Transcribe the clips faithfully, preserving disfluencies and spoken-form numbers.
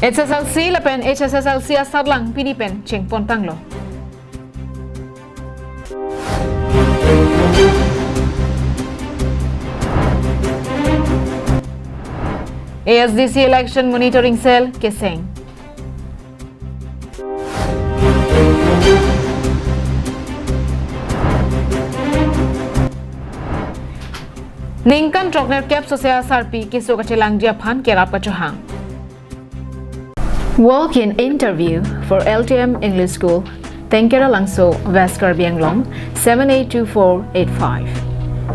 H S L C lapen H S S L C asatlang pini pen chengpon tanglo. A S D C Election Monitoring Cell keseng. Ningkan throknerkep sose asarpi keso kachelangji aphan kerap kachohang. Walk-in interview for L T M English School, Tengkera Langso, West Karbi Anglong, seven eight two four eight five.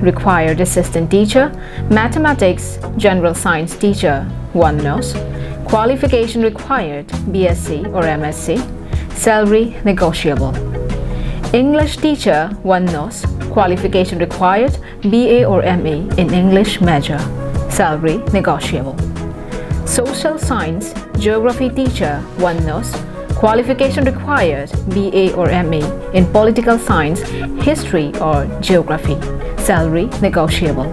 Required assistant teacher, mathematics, general science teacher, one nurse. Qualification required, B S c or M S c. Salary negotiable. English teacher, one nurse. Qualification required, B A or M A in English major. Salary negotiable. Social science, geography teacher, one nurse. Qualification required, B A or M A in political science, history or geography. Salary negotiable.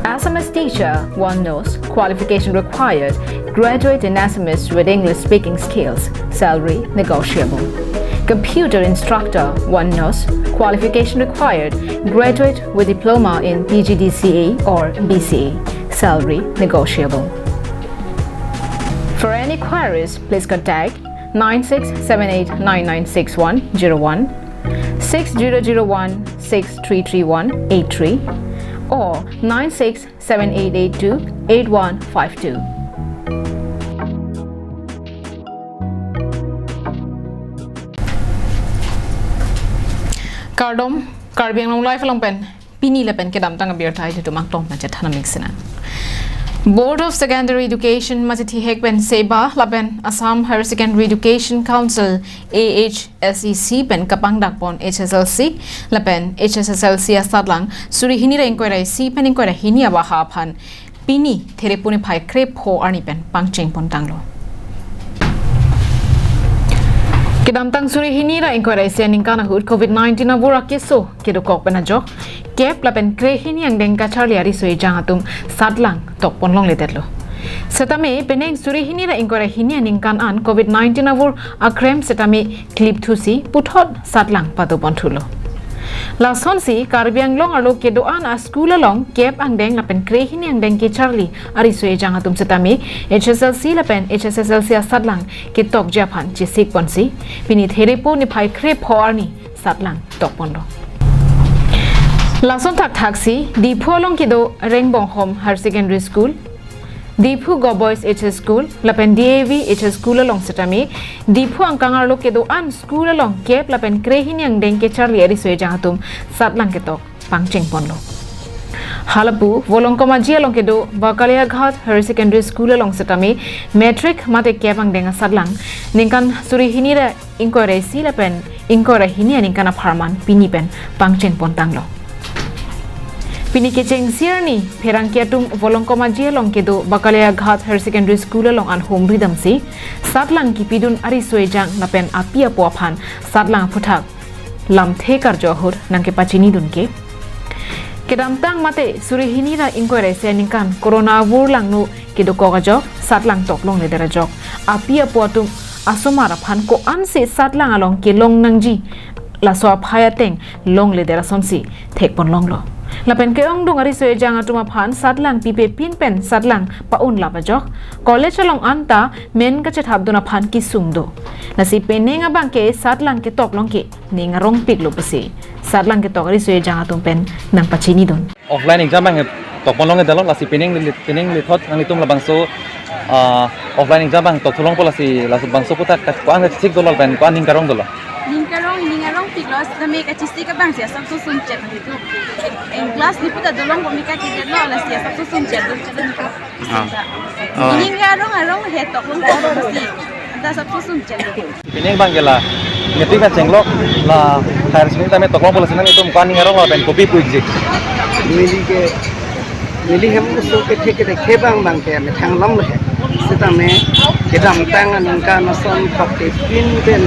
Assamese teacher, one nurse. Qualification required, graduate in Assamese with English speaking skills. Salary negotiable. Computer instructor, one nurse. Qualification required, graduate with diploma in P G D C A or B C A. Salary negotiable. For any queries, please contact nine six seven eight nine nine six one zero one, six zero zero one six three three one eight three, or nine six seven eight eight two eight one five two. Kardom, Karbi Anglong Live along pen pini lapen kedamtang abirta itum angtong pen chethan amik sinan. Board of Secondary Education masi thihek pen SEBA lapen Assam Higher Secondary Education Council, A H S E C pen kapangdakpon H S L C lapen H S S L C asatlang suri hini ra ingkoi ra isi pen ingkoi ra hini abaha aphan pini Therepo niphai krepho arni pen pangchengpon tanglo. Kedamtang suri hini ra ingkoi ra isi aningkan ahut COVID nineteen avur akeso kedokok pen ajok kep lapen krehini angdeng kacharli ariso ejang atum satlang tokpon longledetlo. Setame penang suri hini ra ingkoi ra hini aningkan an COVID nineteen avur akrem setame klipthusi puthot satlang patoponthulo. Lasonsi Karbi Anglong arlo kedo-an a-school along kep angdeng lapen krehini angdeng kecharli ariso ejang atum setame H S L C lapen H S S L C asatlang ketokji aphan chesikponsi pini Therepo niphai krepho arni satlang tokponlo. Lason thakthaksi Diphu along kedo Rengbonghom Higher Secondary School, Diphu Go Boys H S School lapen D A V H S School along setame Diphu angkang arlo kedo-an school along kep lapen krehini angdeng kecharli ariso ejang atum satlang ketok pangchengponlo. Halapu Volongkom Aji along kedo Bakaliaghat Higher Secondary School along setame matric mate kep angdeng asatlang ningkan suri hini ra ingkoi ra isi lapen ingkoi ra hini aningkan apharman pini pen pangchengpon tanglo. Pini kechengsi arni pherangke atum Volongkom Aji along kedo Bakaliaghat Higher Secondary School along an humri damsi satlang kipidun ariso ejang lapen api apo aphan satlang aphuthak lamthe karjo ahut nangkepachinidun ke. Kedamtang mate suri hini ra ingkoi ra isi aningkan corona avur langno kedokok ajok satlang tok longledet ajok api apo atum asomar aphan ko-ansi satlang along kelong nangji laso aphai ateng longledet asonsi thekpon longlo. Lapen ke-ongdung ariso ejang atum aphan satlang pipe pin pen satlang pa-un lap ajok college along anta men kachethapdun aphan kesung do. Lasi penang abang ke satlang ketok long ke ning arongpiklo pusi satlang ketok ariso ejang atum pen nangpachinidun. Offline exam abang tokpon longledetlo, lasi penang li-, penang lithot nanglitum labangso, ah, offline exam abang tokthu longpo, lasi labangso aphuthak ko-an kachesik dolo pen ko-an ning karong dolo. Ning karong, ning arongpiklo, setame kachesik abang si asapso sunchet nanglitum. Eng class ni puta dolong komika kidetlo, lasi asapso sunchet dolo. Ah. Oh. Ning arong arong he toklong ko si. Anta asapso sunchet. Penang abang ke la matric pen chenglok la higher secondary tame toklongpo, lasi nanglitum ko-an ning arong lapen kopi pu-ikji? Neli ke, neli hem uso kethe kethe abang abang ke methang lam le he. Setame kedamtang aningkan ason pak ke pin pen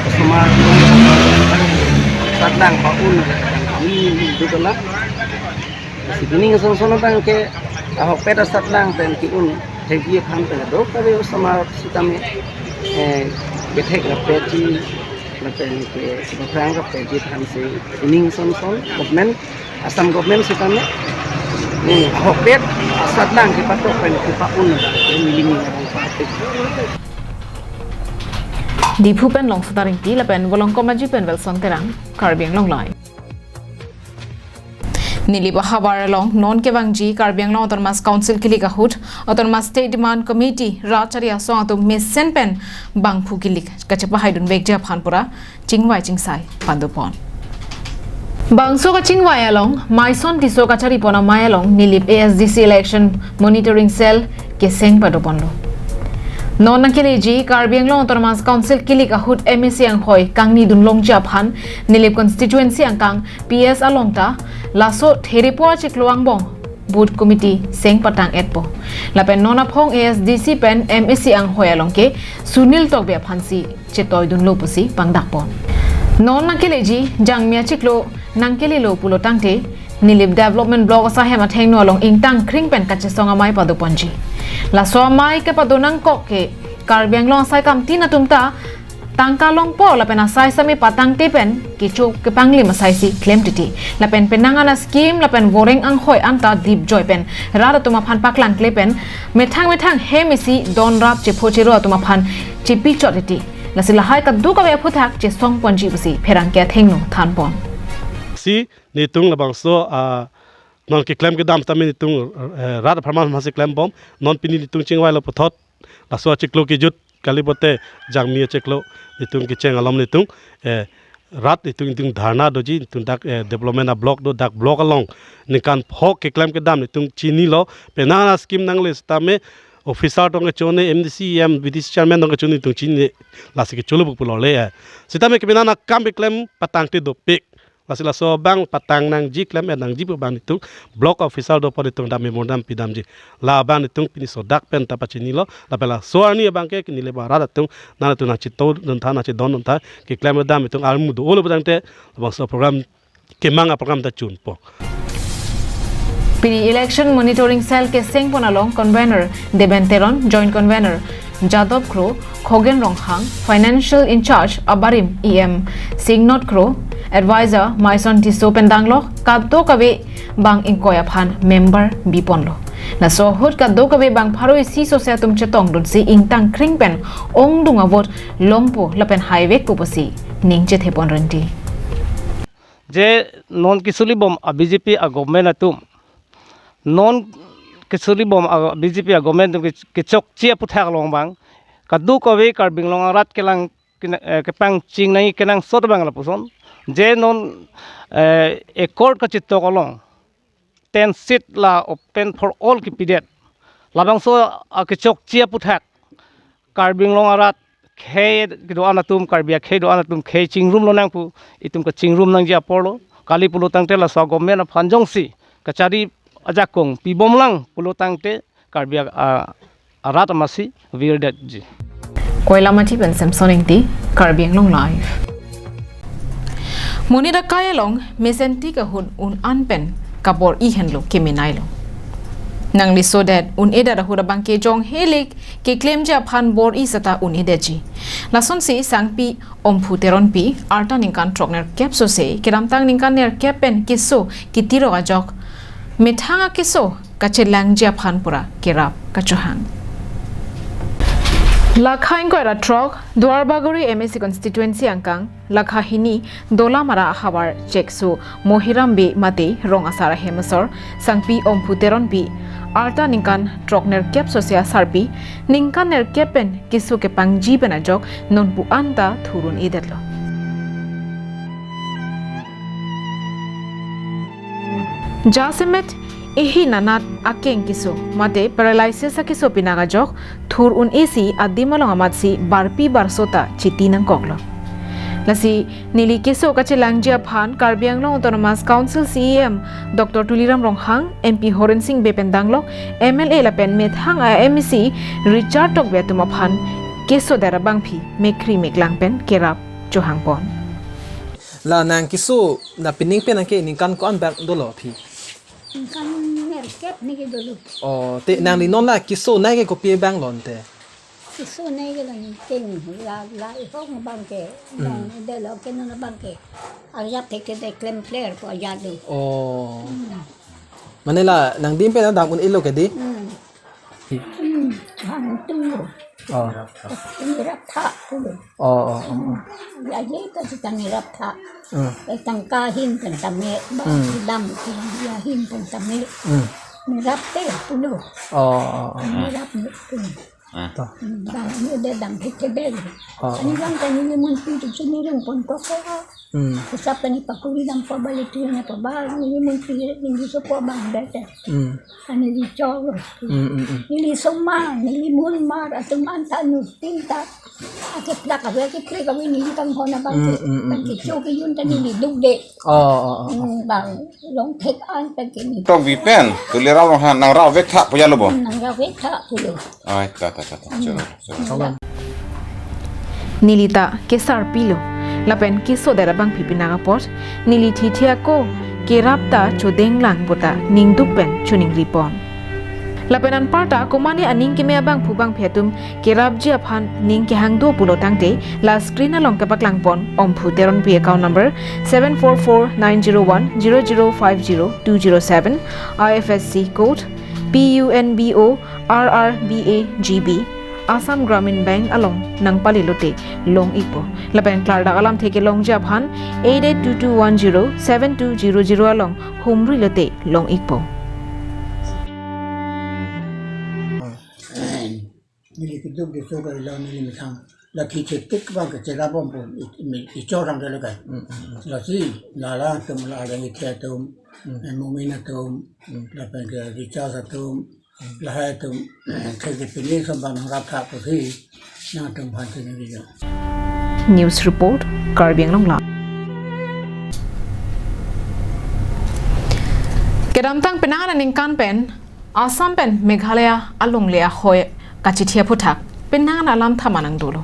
osomar satlang pa-un neli dukala. Si pini ason son abang ke ahokpet asatlang pen ke-un Thekji aphan pen do kare osomar sitame, eh, bethek rapetji, lapen ke baphrang rapetji aphan si ining son son government, Assam government sitame, eh, ahokpet asatlang kepatok pen kepa-un abang ke neli ning abang patik. Diphu pen Longsota Ingti lapen Volongkom Aji pen Wilson Terang, Karbi Anglong Live. Nilip ahavar along non kevangji Karbi Anglong Autonomous Council kilik ahut Autonomous State Demand Committee rat chari asong atum mesen pen bangphu kilik kachepahaidun vekji aphan pura chingvai chingsai pandupon. Bangso kachingvai along Maison Tisso kacharipon amei along Nilip A S D C Election Monitoring Cell keseng padoponlo. Non nangkeleji Karbi Anglong Autonomous Council kilik ahut M A C anghoi kangnidun longji aphan Nilip constituency angkang P S along ta laso therepo achiklo angbong booth committee seng patang-etpo. Lapen non aphong A S D C pen M A C anghoi along ke Sunil Tokbi aphan si chetoidunlo pusi pangdakpon. Non nangkeleji Jangmi achiklo nangkelelo pulo tangte Nilip Development Block asai hem athengno along ingtang kring pen kachesong amei padoponji. Laso amei kepado nangkok ke Karbi Anglong asai kamtin atum ta tangka longpo lapen asai sami patangte pen kecho kepanglim asai si klem titi. Lapen penang an ascheme lapen voreng anghoi anta dipjoi pen rat atum aphan paklangkle pen methang methang hem isi don rat chepho chero atum aphan chepichot titi. Lasi lahai kadokave aphuthak chesongponji pusi pherangke athengno thanpon. Si netum labangso, ah, non keklem kedam tame netum, eh, rat apharman masi klembom, non pini netum chingvailo puthot, laso achiklo kejut kali pote Jangmi achiklo netum kecheng alom netum, eh, rat netum netum dharna doji, netum dak, eh, development a block do, dak block along ningkan phok keklem kedam netum chinilo, penang an ascheme nangle sitame officer tong kechone, M D C, M, V D C chairman tong kechone netum chini, lasi kecholo pulo le, eh. Sitame kepenang akam keklem patangte dopik. Lasi laso abang patang nangji, klem-et nangji pu abang netum block officer dopo netum dam memorandum pidamji. La abang netum pini sodak pen ta pachinilo, lapen laso arni abang ke Nilip arat atum, nangtum nangchito duntha, nangchedon duntha, keklem dam netum armu do-olo pu tangte, labangso program kemang aprogram ta chunpo. Pini Election Monitoring Cell kesengpon along Convener Deben Teron, Joint Convener Jadop Kro, Khogen Ronghang, Financial In-charge abarim E M Singnot Kro, Advisor Maison Tisso pen danglok kadokave bang ingkoi aphan member biponlo. Laso ahut kadokave bang pharo isi sose atum chetongdunsi ingtang kring pen ongdung avote longpo lapen haivekpo pusi ning chethepon renti. Je non kesolibom a B J P a government atum, non kesolibom a B J P a government atum ke-, kechokche aphuthak along abang kadokave Karbi Anglong arat kelang kena-, eh, kepangching nangji kenangsot abang lapuson. Je non, eh, accord kachetok along ten seat la open for all kepidet. Labangso akechokche aphuthak Karbi Anglong arat khei kedo-an atum, Karbi akhei do-an atum khei chingrum lonang pu, itum kachingrum nangji aporlo. Kali pulo tangte laso government aphan jongsi kachari ajakong pibomlang pulo tangte Karbi a, a, arat amatsi virdetji. Koilamati pen Samson Ingti, Karbi Anglong Live. Monit akai along mesen tik ahut un-an pen kabor-i henlo kemenailo. Nanglisodet un-edet ahut abang ke jong helik keklemji aphan bor-i seta un-edetji. Lasonsi Sangpi Omphu Teronpi arta ningkan throknerkep sose kedamtang ningkan nerkep pen keso kitirok ajok methang akeso kachelangji aphan pura kerap kachohang. Lakha ingkoi ra throk Duarbagori M A C constituency angkang lakha hini Dolamara ahavar Chekso Mohiram Bey mate rong asar ahem asor Sangpi Omphu Teronpi arta ningkan throknerkep sose asarpi ningkan nerkep pen keso kepangji pen ajok nonpu anta thur un-edetlo. Jasemet ehin anat akeng keso mate paralysis akeso pinak ajok thur un-esi adim along amatsi barpi barso ta chiti nangkoklo. Lasi neli keso kachelangji aphan Karbi Anglong Autonomous Council C E M Doctor Tuliram Ronghang, M P Horen Sing Bey pen danglok, M L A lapen methang a M A C Richard Tokbi atum aphan kesodet abangpi mekkri meklang pen kerap chohangpon. La nang keso na pining pen nang ke ningkan ko-an bak dolo aphi? Ningkan Kep ni ke dolo. Oh, te nangli non la kesonei ke kopi abang lo te? Kesonei ke lang keng la la ihong abang ke. Hmm. Nang delo ke non abang ke. Arjap thekthe klem kler ko ajat do. Oh. Hmm. Mane la nangdim pen dam un-elo ke dei? Hmm. Hmm. Hang tu. Oh. Nirap tha pulo. Oh, oh, oh, oh. Ya je ta si ta nirap tha. Hmm. Eh, tangka ahin pen tame, ba Hmm. dam ya ahin pen tame. Hmm. Nirap te pulo. Oh, oh, oh. Nirap ni pulo. Ah. To. Hmm, bang ni de dam thekthe bel. Oh, Ani oh. bang ta nelimun pi tu si nirung pon kok ko. Hmm. Kusap kani pakuri dam pa balik tu na pa ba nelimun pi neli sopo bang bete. Hmm. Ani neli chok lo. Hmm, hmm, hmm. Neli somar, neli munmar, atum anta nu tinta. Ake plak ave, ake plak ave, neli kang hona bang Hmm, ke, hmm, hmm, bang ke hmm. chok ke yun ta neli duk de. Oh, oh, oh, oh. Hmm, bang long thek an ta ke ni. Tokbi pen, Tuliram Ronghang nangrap vek tha pu ya lo bo? Hmm, nangrap vek tha pulo. Ai, ta, ta, ta, ta. Chalo, chalo. Neli ta kesarpi lo, lapen kesodet abangphi pinak apot, neli thithe ako kerap ta chodenglang puta ningduk pen choningri pon. Lapen anparta komane aning keme abangphu bangphi atum kerapji aphan ning kehang do pulo tangte, la screen along kepaklang pon Omphu Teronpi account number seven four four nine zero one zero zero five zero two zero seven, I F S C code P U N B O R R B A G B, Assam Gramin Bank along nangpali lote long ikpo. Lapen klardak alamthe kelongji aphan eight eight two two one zero seven two zero zero along humri lote long ikpo. Neli keduk keso ka ila neli methang. La thithe tik bang ke cherap bompo i, i, i chorang ke lo kai. Mm, mm, mm. Lasi, la la atum la areng ithe atum, Mm. eh, mumin atum, Mm. lapen ke Richard atum, Mm. lahai atum, thek ke pini sombang nangrap tha pusi, nangtum aphan chiningri jo. News report, Karbi Anglong Live. Kedamtang penang aningkan pen, Assam pen Meghalaya alongle ahoi kachithi aphuthak penang alam thama nangdolo.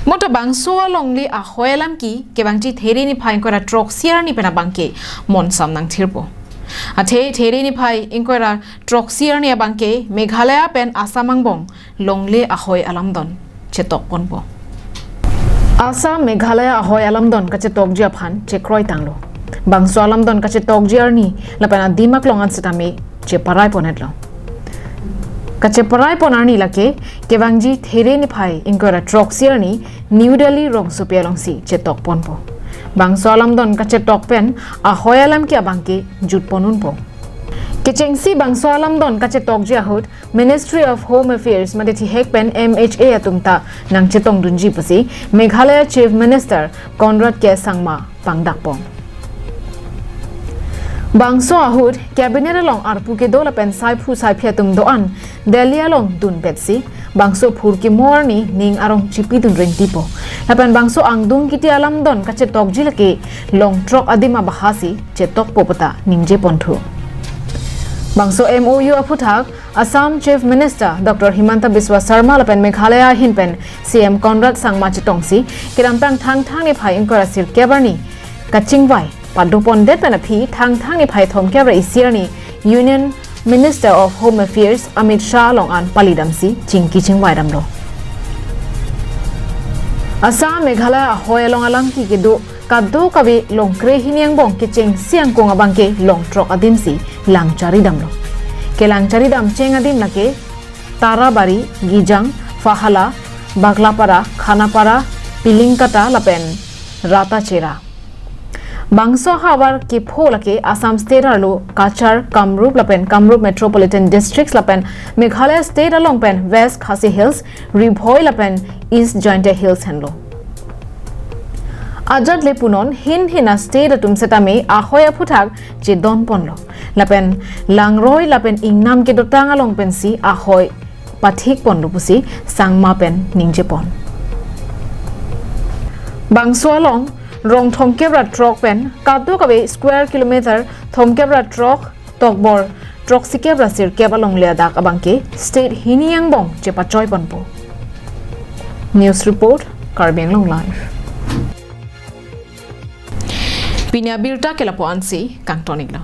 Moto bangso alongle ahoi alam ke kevangji There niphai ingkoi ra throksi arni pen abangke monsam nangthirpo. Athe There niphai ingkoi ra throksi arni abangke Meghalaya pen Assam angbong longle ahoi alamdon chetok ponpo. Assam Meghalaya ahoi alamdon kachetokji aphan chekroi tanglo. Bangso alamdon kachetokji arni lapen adim aklong an setame cheparai ponetlo. Kacheparai pon arni lake kevangji There niphai ingkoi ra throksi arni New Delhi rongsopi alongsi chetok ponpo. Bangso alamdon kachetok pen ahoi alam ke abangke jut pon unpo. Kechengsi bangso alamdon kachetokji ahut Ministry of Home Affairs mate thihek pen M H A atum ta nangchetongdunji pusi Meghalaya Chief Minister Conrad K Sangma pangdakpon. Bangso ahut Cabinet along arpu kedo lapen saiphu saiphi atum do-an Delhi along dunpetsi bangso phurkimo arni ning arong chipidun rengtipo. Lapen bangso angdung kiti alamdon kachetokji lake long throk adim abahasi chetokpo puta ningje ponthu. Bangso M O U aphuthak Assam Chief Minister Doctor Himanta Biswa Sarma lapen Meghalaya ahin pen C M Conrad Sangma chetongsi kedamtang Thangthang niphai ingkoi ra sirkep arni kachingvai padopondet pen aphi Thangthang niphai thomkep ra isi arni Union Minister of Home Affairs Amit Shah along an palidamsi chingki chingvai damlo. Assam Meghalaya ahoi along alam ke kedo kadokave longkre hini angbong kechengsi angkung abangke long throk adimsi langchari damlo. Kelangchari damcheng adim lake Tarabari, Gijang, Fahala, Baglapara, Khanapara, Pilingkata lapen Ratachera. Bangso ahavar kepho lake Assam State arlo Cachar, Kamrup lapen Kamrup Metropolitan Districts lapen Meghalaya State along pen West Khasi Hills, Ri Bhoi lapen East Jaintia Hills henlo. Ajat le punon hin hin a-state atum setame ahoi aphuthak chedon ponlo. Lapen langroi lapen ingnam kedotang along pensi ahoi pathik ponlo pusi Sangma pen ningje pon. Bangso along rong thomkep ra throk pen kadokave square kilometer thomkep ra throk tokbor throksikep ra sirkep alongle adak abangke state hini angbong chepachoi ponpo. News report, Karbi Anglong Live. Pini abirta ke lapu-ansi kangton iklo.